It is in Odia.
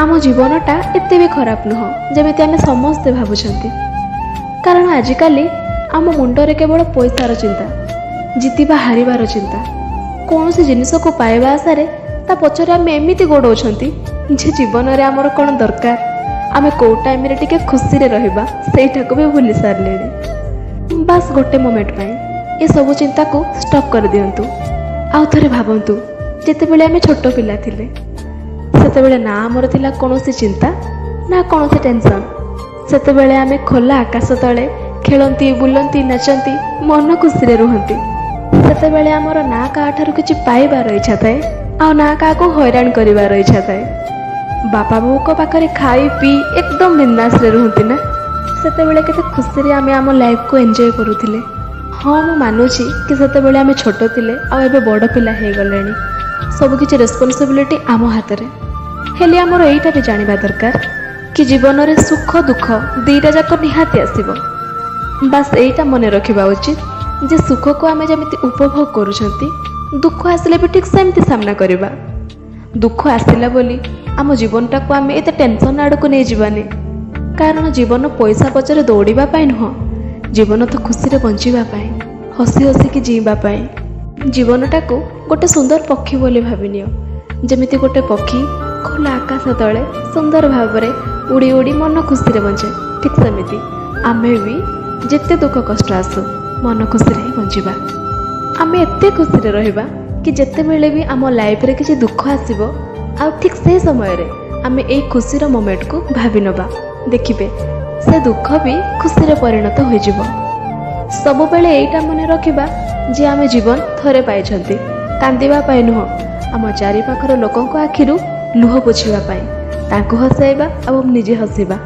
ଆମ ଜୀବନଟା ଏତେ ବି ଖରାପ ନୁହଁ ଯେମିତି ଆମେ ସମସ୍ତେ ଭାବୁଛନ୍ତି। କାରଣ ଆଜିକାଲି ଆମ ମୁଣ୍ଡରେ କେବଳ ପଇସାର ଚିନ୍ତା, ଜିତିବା ହାରିବାର ଚିନ୍ତା। କୌଣସି ଜିନିଷକୁ ପାଇବା ଆଶାରେ ତା ପଛରେ ଆମେ ଏମିତି ଗୋଡ଼ଉଛନ୍ତି ଯେ ଜୀବନରେ ଆମର କ'ଣ ଦରକାର, ଆମେ କେଉଁ ଟାଇମ୍ରେ ଟିକେ ଖୁସିରେ ରହିବା, ସେଇଟାକୁ ବି ଭୁଲି ସାରିଲେଣି। ବାସ୍ ଗୋଟେ ମୋମେଣ୍ଟ ପାଇଁ ଏସବୁ ଚିନ୍ତାକୁ ଷ୍ଟପ୍ କରିଦିଅନ୍ତୁ। ଆଉ ଥରେ ଭାବନ୍ତୁ, ଯେତେବେଳେ ଆମେ ଛୋଟ ପିଲା ଥିଲେ, ସେତେବେଳେ ନା ଆମର ଥିଲା କୌଣସି ଚିନ୍ତା ନା କୌଣସି ଟେନସନ୍। ସେତେବେଳେ ଆମେ ଖୋଲା ଆକାଶ ତଳେ ଖେଳନ୍ତି, ବୁଲନ୍ତି, ନାଚନ୍ତି, ମନ ଖୁସିରେ ରୁହନ୍ତି। ସେତେବେଳେ ଆମର ନା କାହାଠାରୁ କିଛି ପାଇବାର ଇଚ୍ଛା ଥାଏ ଆଉ ନା କାହାକୁ ହଇରାଣ କରିବାର ଇଚ୍ଛା ଥାଏ। ବାପା ବୋଉଙ୍କ ପାଖରେ ଖାଇ ପିଇ ଏକଦମ ବିନ୍ଦାସରେ ରୁହନ୍ତି ନା। ସେତେବେଳେ କେତେ ଖୁସିରେ ଆମେ ଆମ ଲାଇଫକୁ ଏନ୍ଜୟ କରୁଥିଲେ। ହଁ, ମୁଁ ମାନୁଛି କି ସେତେବେଳେ ଆମେ ଛୋଟ ଥିଲେ ଆଉ ଏବେ ବଡ଼ ପିଲା ହେଇଗଲେଣି, ସବୁକିଛି ରେସ୍ପନ୍ସିବିଲିଟି ଆମ ହାତରେ। ହେଲେ ଆମର ଏଇଟା ବି ଜାଣିବା ଦରକାର କି ଜୀବନରେ ସୁଖ ଦୁଃଖ ଦୁଇଟା ଯାକ ନିହାତି ଆସିବ। ବାସ୍ ଏଇଟା ମନେ ରଖିବା ଉଚିତ ଯେ ସୁଖକୁ ଆମେ ଯେମିତି ଉପଭୋଗ କରୁଛନ୍ତି, ଦୁଃଖ ଆସିଲେ ବି ଠିକ୍ ସେମିତି ସାମ୍ନା କରିବା। ଦୁଃଖ ଆସିଲା ବୋଲି ଆମ ଜୀବନଟାକୁ ଆମେ ଏତେ ଟେନସନ୍ ଆଡ଼କୁ ନେଇଯିବାନି, କାରଣ ଜୀବନ ପଇସା ପଛରେ ଦୌଡ଼ିବା ପାଇଁ ନୁହଁ, ଜୀବନ ତ ଖୁସିରେ ବଞ୍ଚିବା ପାଇଁ, ହସି ହସିକି ଜିଇଁବା ପାଇଁ। ଜୀବନଟାକୁ ଗୋଟେ ସୁନ୍ଦର ପକ୍ଷୀ ବୋଲି ଭାବିନିଅ। ଯେମିତି ଗୋଟେ ପକ୍ଷୀ ଖୋଲା ଆକାଶ ତଳେ ସୁନ୍ଦର ଭାବରେ ଉଡ଼ି ଉଡ଼ି ମନ ଖୁସିରେ ବଞ୍ଚେ, ଠିକ୍ ସେମିତି ଆମେ ବି ଯେତେ ଦୁଃଖ କଷ୍ଟ ଆସୁ ମନ ଖୁସିରେ ହିଁ ବଞ୍ଚିବା। ଆମେ ଏତେ ଖୁସିରେ ରହିବା କି ଯେତେବେଳେ ବି ଆମ ଲାଇଫରେ କିଛି ଦୁଃଖ ଆସିବ, ଆଉ ଠିକ୍ ସେଇ ସମୟରେ ଆମେ ଏଇ ଖୁସିର ମୋମେଣ୍ଟକୁ ଭାବି ନେବା, ଦେଖିବେ ସେ ଦୁଃଖ ବି ଖୁସିରେ ପରିଣତ ହୋଇଯିବ। ସବୁବେଳେ ଏଇଟା ମନେ ରଖିବା ଯେ ଆମେ ଜୀବନ ଥରେ ପାଇଛନ୍ତି, କାନ୍ଦିବା ପାଇଁ ନୁହଁ, ଆମ ଚାରିପାଖର ଲୋକଙ୍କ ଆଖିରୁ ଲୁହ ପୋଛିବା ପାଇଁ, ତାଙ୍କୁ ହସାଇବା ଏବଂ ନିଜେ ହସିବା।